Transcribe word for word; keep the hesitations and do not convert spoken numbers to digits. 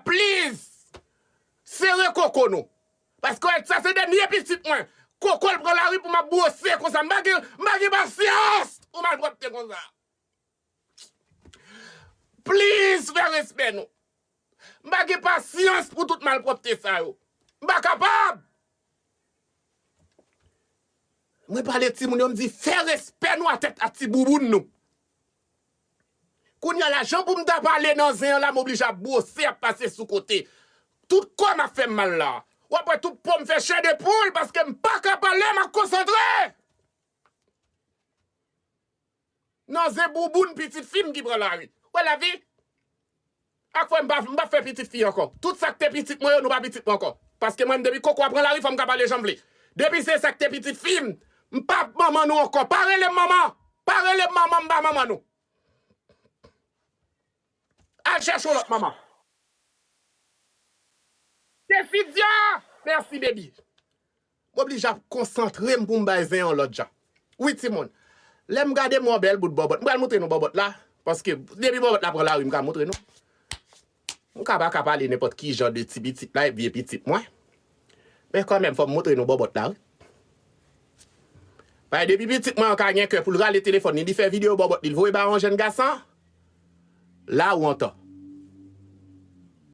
please, sere koko nou. Paske sa se dènye pitit mwen. Koko l pran lari pou m ap bwose konsa. M pa gen, m pa gen pasyans pou malpwòpte konsa. Please, fè respè nou. M pa gen pasyans pou tout malpwòpte sa yo. M pa kapab. Mwen pale timoun yo, m di, fè respè nou atèt a ti bouboun nou. Kounye a la, jan pou m ta pale nan zen an la, m oblije ap bwose, ap pase sou kote. Tout kò m ap fè m mal la. W ap wè tout po m fè chè de poul paske m pa ka pale, m ap konsantre. Nan zen bouboun pitit fi m ki pran lari. Wè lavi? Ak fò m pa, m pa fè pitit fi ankò. Tout sa k te pitit mwen yo, nou pa pitit mwen ankò. Paske mwen, depi koko a pran lari, fò m ka pale jan m vle. Depi se sa k te pitit fi m, m pa manman nou ankò. Pa rele m manman. Pa rele m manman, m pa manman nou. Al chèche yon lòt manman. Desidya! Mèsi, baby. M oblije ap konsantre m pou m bay zen yon lòt jan. Wi, timoun. Lè m gade m wè yon bèl bout bòbòt. M pral montre nou bòbòt la. Paske depi bòbòt la pran lari, m ka montre nou. M ka pa ka pale nenpòt ki jan de ti pitit la, vye pitit mwen. Men kanmenm, fò m montre nou bòbòt la, wi. Paske depi pitit mwen an ka gen kè pou l rale telefòn li, li fè videyo bòbòt li, l voye ba yon jèn gason, la ou antan.